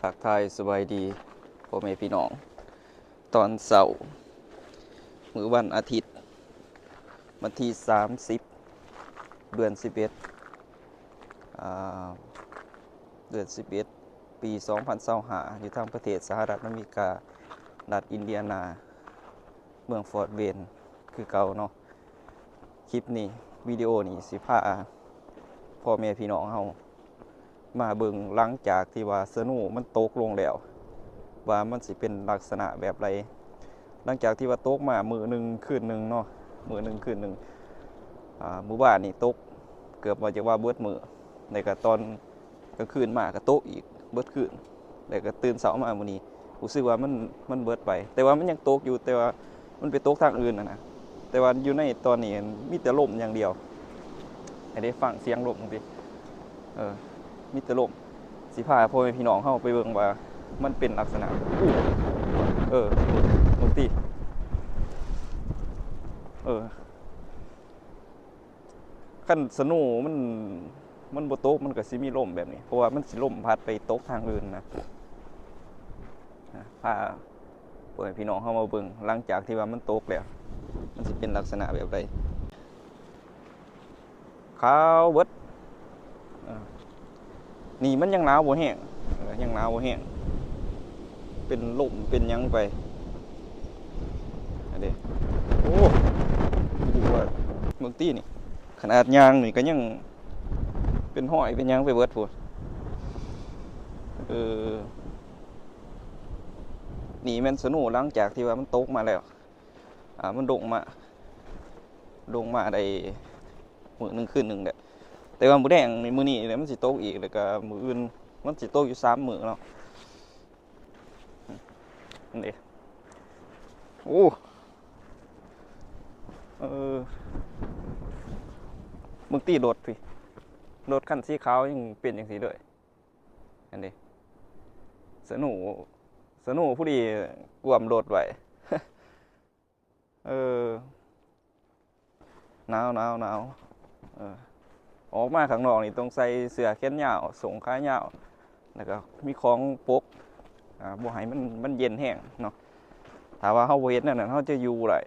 ທັກທາຍສະບາຍດີພໍ່ແມ່ພີ່ນ້ອງ ຕອນເຊົ້າມື້ວັນອາທິດ ວັນທີສາມສິບ ເດືອນສິບເອັດ ອາ ເດືອນສິບເອັດ ປີສອງພັນຊາວຫ້າ ຢູ່ທາງປະເທດສະຫະລັດອາເມລິກາ ລັດອິນເດຍນາ ເມືອງຟອດເວນ ຄືເກົ່າເນາະ. ຄລິບນີ້ ວິດີໂອນີ້ ຊິພາພໍ່ແມ່ພີ່ນ້ອງເຮົາມາເບິ່ງ ຫຼັງຈາກທີ່ວ່າສະໂນມັນຕົກລົງແລ້ວ ວ່າມັນຊິເປັນລັກສະນະແບບໃດ. ຫຼັງຈາກທີ່ວ່າຕົກມາມື້ໜຶ່ງຄືນໜຶ່ງເນາະ ມື້ໜຶ່ງຄືນໜຶ່ງ ອາ ມື້ວານນີ້ຕົກເກືອບວ່າຈະວ່າເບິດມື້ ແລ້ວກໍຕອນ ກາງຄືນມາກໍຕົກອີກເບິດຄືນ ແລ້ວກໍຕື່ນເຊົ້າມາມື້ນີ້ ຮູ້ສຶກວ່າມັນ ມັນເບິດໄປ ແຕ່ວ່າມັນຍັງຕົກຢູ່ ແຕ່ວ່າມັນໄປຕົກທາງອື່ນຫັ້ນນະ. ແຕ່ວ່າຢູ່ໃນຕອນນີ້ມີແຕ່ລົມຢ່າງດຽວ ໃຫ້ໄດ້ຟັງສຽງລົມຈັ່ງຊີ້ ເອີ ມີແຕ່ລົມ. ຊິພາພໍ່ແມ່ພີ່ນ້ອງເຮົາໄປເບິ່ງວ່າມັນເປັນລັກສະນະ ເອີ ເບິ່ງຕິ ເອີ. ຄັນສະໂນມັນ ມັນບໍ່ຕົກ ມັນກໍຊິມີລົມແບບນີ້ ເພາະວ່າມັນຊິລົມພັດໄປຕົກທາງອື່ນນະ. ອາ ພາພໍ່ແມ່ພີ່ນ້ອງເຮົາມາເບິ່ງ ຫຼັງຈາກທີ່ວ່າມັນຕົກແລ້ວ ມັນຊິເປັນລັກສະນະແບບໃດ. ຂາວເບິດ ເອີ ນີ້ມັນຍັງໜາວບໍ່ແຮງ ເອີ ຍັງໜາວບໍ່ແຮງ ເປັນລົມເປັນຫຍັງໄປ ອັນນີ້ ໂອ້ ເບິ່ງຕິນີ້ ຂະໜາດຍ່າງນີ້ກໍຍັງເປັນຮອຍເປັນຫຍັງໄປເບິດພຸ້ນ. ເອີ ນີ້ແມ່ນສະໂນຫຼັງຈາກທີ່ວ່າມັນຕົກມາແລ້ວ ອາ ມັນລົງມາ ລົງມາໄດ້ມື້ໜຶ່ງຄືນໜຶ່ງແຫຼະ ແຕ່ວ່າມື້ແລງນີ້ ມື້ນີ້ແຫຼະ ມັນຊິຕົກອີກ ແລ້ວກໍມື້ອື່ນ ມັນຊິຕົກຢູ່ສາມມື້ເນາະ. ນີ້ ໂອ້ ເອີ ເບິ່ງຕິ ລົດພີ້ ລົດຄັນສີຂາວຍັງເປັນຈັ່ງຊີ້ເລີຍ. ອັນນີ້ ສະໂນ ສະໂນຜູ້ດີກວມລົດໄວ້ ເອີ ໜາວ ໜາວ ໜາວ ເອີ ອອກມາຂ້າງນອກນີ້ຕ້ອງໃສ່ເສື້ອແຂນຍາວ ສົ້ງຂາຍາວ ແລ້ວກໍມີຂອງປົກ ອາ ບໍ່ໃຫ້ມັນ ມັນເຢັນແຮງເນາະ. ຖ້າວ່າເຮົາບໍ່ເຮັດແນວນັ້ນ ເຮົາຈະຢູ່ບໍ່ໄດ້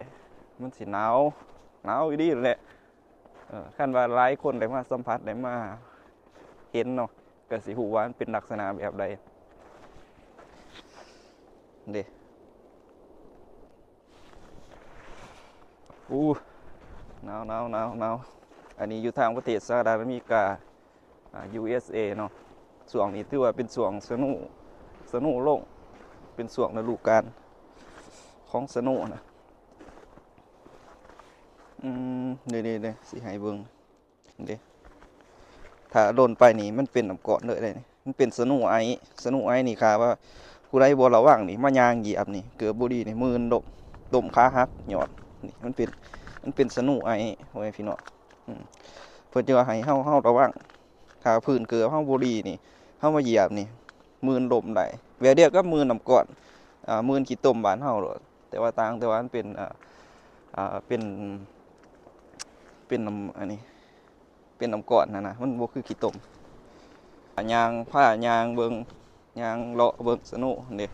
ມັນຊິໜາວ ໜາວອີ່ຫຼີແຫຼະ. ເອີ ຄັນວ່າຫຼາຍຄົນໄດ້ມາສຳຜັດ ໄດ້ມາເຫັນເນາະ ກໍຊິຮູ້ວ່າມັນເປັນລັກສະນະແບບໃດເດ້. ໂອ້ ໜາວ ໜາວ ໜາວ ໜາວ. ອັນນີ້ຢູ່ທາງປະເທດສະຫະລັດອາເມລິກາ ອາ ຢູເອັສເອ ເນາະ. ຊ່ວງນີ້ຖືວ່າເປັນຊ່ວງສະໂນ ສະໂນລົງ ເປັນຊ່ວງລະດູການຂອງສະໂນນະ. ອືມ ນີ້ໆໆ ຊິໃຫ້ເບິ່ງເດ້ ຖ້າຫຼົ່ນໄປນີ້ມັນເປັນນ້ຳກ້ອນເລີຍເດ້. ມັນເປັນສະໂນໄອ ສະໂນໄອນີ້ ຖ້າວ່າຜູ້ໃດບໍ່ລະວັງນີ້ ມາຍ່າງຢຽບນີ້ ເກີບບໍ່ດີນີ້ ມື່ນ ລົ້ມ ລົ້ມຂາຫັກຍອດ. ນີ້ມັນເປັນ ມັນເປັນສະໂນໄອ ພໍ່ແມ່ພີ່ນ້ອງ. ອືມ ເພິ່ນຈຶ່ງວ່າໃຫ້ເຮົາ ເຮົາລະວັງ ຖ້າພື້ນເກີບເຮົາບໍ່ດີນີ້ ເຮົາມາຢຽບນີ້ ມື່ນລົ້ມໄດ້ ແບບດຽວກັບມື່ນນ້ຳກ້ອນ ອາ ມື່ນຂີ້ຕົມບ້ານເຮົາໂລດ. ແຕ່ວ່າຕ່າງ ແຕ່ວ່າມັນເປັນ ອາ ອາ ເປັນ ເປັນນ້ຳ ອັນນີ້ ເປັນນ້ຳກ້ອນຫັ້ນນະ ມັນບໍ່ຄືຂີ້ຕົມ. ຍ່າງ ພາຍ່າງເບິ່ງ ຍ່າງເລາະເບິ່ງສະໂນຫັ້ນເດ້.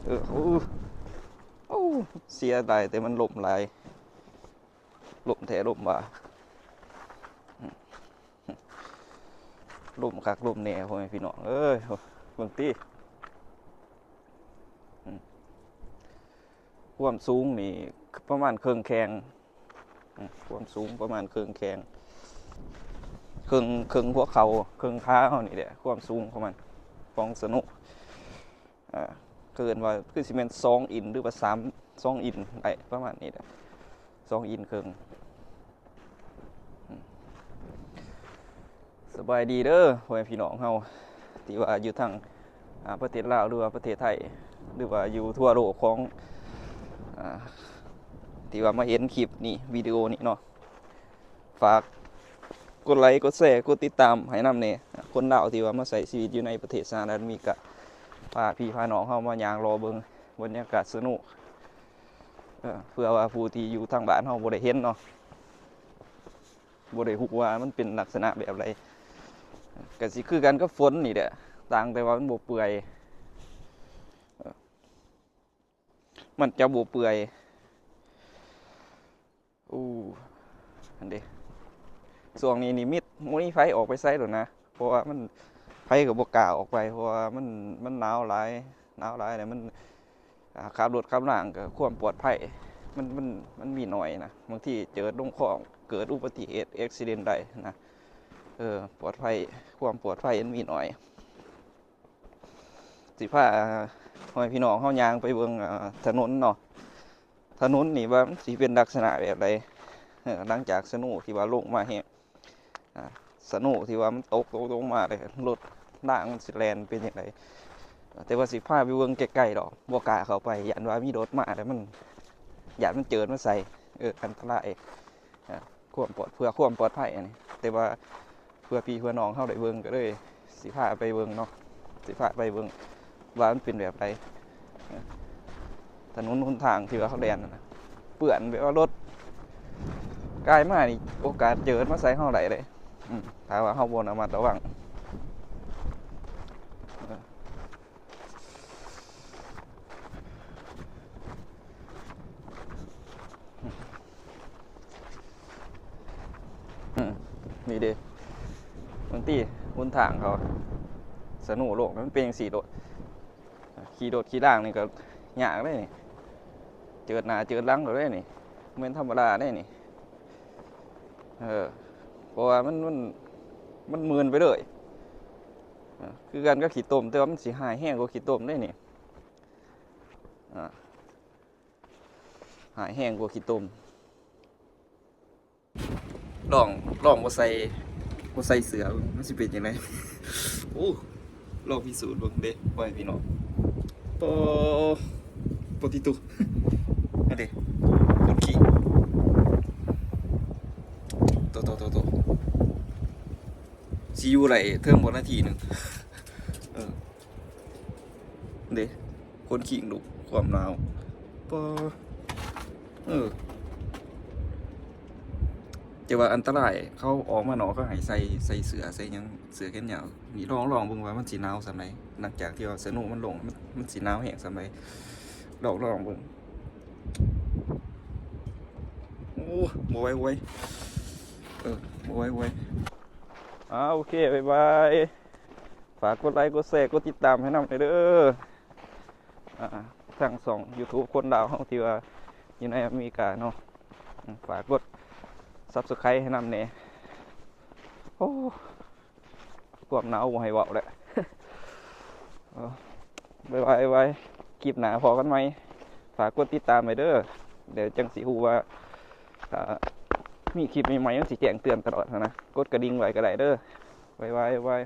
ເອີ ໂອ້ ໂອ້ ເສຍດາຍແຕ່ມັນລົ້ມຫຼາຍ ລົ້ມແທ້ລົ້ມວ່າ ລົ້ມຄັກລົ້ມແນ່ ພໍ່ແມ່ພີ່ນ້ອງເອີຍ. ເບິ່ງຕິ ອືມ ຄວາມສູງນີ້ປະມານເຄິ່ງແຂ້ງ ອືມ ຄວາມສູງປະມານເຄິ່ງແຂ້ງ ເຄິ່ງ ເຄິ່ງຫົວເຂົ່າ ເຄິ່ງຂາເຮົານີ້ແຫຼະ ຄວາມສູງຂອງມັນ ຂອງສະໂນ. ອ່າ ເຂົາເອີ້ນວ່າຄືຊິແມ່ນສອງອິນ ຫຼືວ່າສາມ ສອງອິນໄດ້ ປະມານນີ້ແຫຼະ ສອງອິນເຄິ່ງ. ສະບາຍດີເດີພໍ່ແມ່ພີ່ນ້ອງເຮົາ ທີ່ວ່າຢູ່ທາງ ອ່າ ປະເທດລາວ ຫຼືວ່າປະເທດໄທ ຫຼືວ່າຢູ່ທົ່ວໂລກຂອງ ອ່າ ທີ່ວ່າມາເຫັນຄລິບນີ້ ວິດີໂອນີ້ເນາະ. ຝາກກົດໄລ ກົດແຊ ກົດຕິດຕາມໃຫ້ນຳແດ່. ຄົນລາວທີ່ວ່າມາໃຊ້ຊີວິດຢູ່ໃນປະເທດສະຫະລັດອາເມລິກາ ພາພີ່ພານ້ອງເຮົາມາຍ່າງເລາະເບິ່ງບັນຍາກາດສະໂນ ເພື່ອວ່າຜູ້ທີ່ຢູ່ທາງບ້ານເຮົາບໍ່ໄດ້ເຫັນເນາະ ບໍ່ໄດ້ຮູ້ວ່າມັນເປັນລັກສະນະແບບໃດ. ກະຊິຄືກັນກັບຝົນນີ້ແຫຼະ ຕ່າງແຕ່ວ່າມັນບໍ່ເປື່ອຍ ມັນຈະບໍ່ເປື່ອຍ. ໂອ້ ຫັ້ນເດ້ ຊ່ວງນີ້ນີ້ມິດ ບໍ່ມີໃຜອອກໄປໃສໂລດນະ ເພາະວ່າມັນ ໃຜກໍບໍ່ກ້າອອກໄປ ເພາະວ່າມັນ ມັນໜາວຫຼາຍ ໜາວຫຼາຍແລ້ວມັນ ອ່າ ຂັບລົດຂັບລາງກໍຄວາມປອດໄພ ມັນ ມັນ ມັນມີໜ້ອຍນະ. ບາງທີເຈີລົງຄອງ ເກີດອຸບັດຕິເຫດ accident ໄດ້ນະ. ເອີ ປອດໄພ ຄວາມປອດໄພມັນມີໜ້ອຍ. ຊິພາພໍ່ແມ່ພີ່ນ້ອງເຮົາຍ່າງໄປເບິ່ງ ເອີ ຖະໜົນເນາະ ຖະໜົນນີ້ວ່າມັນຊິເປັນລັກສະນະແບບໃດ ເອີ ຫຼັງຈາກສະໂນທີ່ວ່າລົງມາແຮງ ອາ ສະໂນທີ່ວ່າມັນຕົກ ຕົກລົງມາເລີຍ ລົດລາງມັນຊິແລ່ນເປັນຈັ່ງໃດ. ແຕ່ວ່າຊິພາໄປເບິ່ງໃກ້ໆດອກ ບໍ່ກ້າເຂົ້າໄປ ຢ້ານວ່າມີລົດມາແລ້ວມັນ ຢ້ານມັນເຈີດມາໃສ່ ເອີ ອັນຕະລາຍ ອາ ຄວາມປອດ ເພື່ອຄວາມປອດໄພອັນນີ້ ແຕ່ວ່າເພື່ອພີ່ເພື່ອນ້ອງເຮົາໄດ້ເບິ່ງ ກໍເລີຍຊິພາໄປເບິ່ງເນາະ ຊິພາໄປເບິ່ງວ່າມັນເປັນແບບໃດ ຖະໜົນຫົນທາງທີ່ວ່າເຂົາແລ່ນນັ້ນນະ ເປື້ອນແບບວ່າລົດກາຍມານີ້ ໂອກາດເຈີດມາໃສ່ເຮົາໄດ້ເດ້ ອາ ຖ້າວ່າເຮົາບໍ່ລະມັດລະວັງ. ອືມ ນີ້ເດ້ ເບິ່ງຕິ ຫົນທາງເຂົາ ສະໂນລົງ ມັນເປັນຈັ່ງຊີ້ໂລດ. ຂີ່ລົດຂີ່ລາງນີ້ກໍຍາກເດ້ນີ້ ເຈີດໜ້າເຈີດຫຼັງໂລດເດ້ນີ້ ບໍ່ແມ່ນທຳມະດາເດ້ນີ້. ເອີ ເພາະວ່າມັນ ມັນ ມັນມື່ນໄປເລີຍ ເອີ ຄືກັນກັບຂີ້ຕົມ ແຕ່ວ່າມັນຊິຮ້າຍແຮງກວ່າຂີ້ຕົມເດ້ນີ້ ອາ ຮ້າຍແຮງກວ່າຂີ້ຕົມ. ລອງ ລອງບໍ່ໃສ່ ບໍ່ໃສ່ເສື້ອເບິ່ງ ມັນຊິເປັນຈັ່ງໃດ. ໂອ້ ລອງພິສູດເບິ່ງເດ້ ພໍ່ແມ່ພີ່ນ້ອງ. ໂຕ ໂປຕິຕຸ ອັນເດ້ ຄົນຂີ່ ໂຕ ໂຕ ໂຕ ໂຕ ຊິຢູ່ໄດ້ເຖິງບໍ່ນາທີໜຶ່ງ ເອີ. ເດ້ ຄົນຂີ້ງລຸກ ຄວາມໜາວ ປາ ເອີ ແຕ່ວ່າອັນຕະລາຍ ເຂົາອອກມານອກ ເຂົາໃຫ້ໃສ່ ໃສ່ເສື້ອ ໃສ່ຫຍັງ ເສື້ອແຂນຍາວ. ນີ້ລອງ ລອງເບິ່ງວ່າມັນຊິໜາວສ່ຳໃດ ຫຼັງຈາກທີ່ວ່າສະໂນມັນລົງ ມັນ ມັນຊິໜາວແຮງສ່ຳໃດ ລອງ ລອງເບິ່ງ. ໂອ້ ບໍ່ໄຫວ ບໍ່ໄຫວ ເອີ ບໍ່ໄຫວ ບໍ່ໄຫວ. ອ່າ ໂອເຄ ບາຍບາຍ. ຝາກກົດໄລ ກົດແຊ ກົດຕິດຕາມໃຫ້ນຳແດ່ເດີ ອ່າ ທາງຊ່ອງ YouTube ຄົນລາວເຮົາທີ່ວ່າຢູ່ໃນອາເມລິກາເນາະ ອາ ຝາກກົດ Subscribe ໃຫ້ນຳແດ່. ໂອ້ ຄວາມໜາວບໍ່ໃຫ້ເວົ້າແຫຼະ ເອີ ບາຍບາຍ ບາຍບາຍ. ຄລິບໜ້າພໍ້ກັນໃໝ່ ຝາກກົດຕິດຕາມໄວ້ເດີ ດຽວຈັ່ງຊິຮູ້ວ່າ ຖ້າມີຄລິບໃໝ່ໆ ມັນຊິແຈ້ງເຕືອນຕະຫຼອດຫັ້ນນະ. ກົດກະດິ່ງໄວ້ກໍໄດ້ເດີ ບາຍບາຍ ບາຍບາຍ.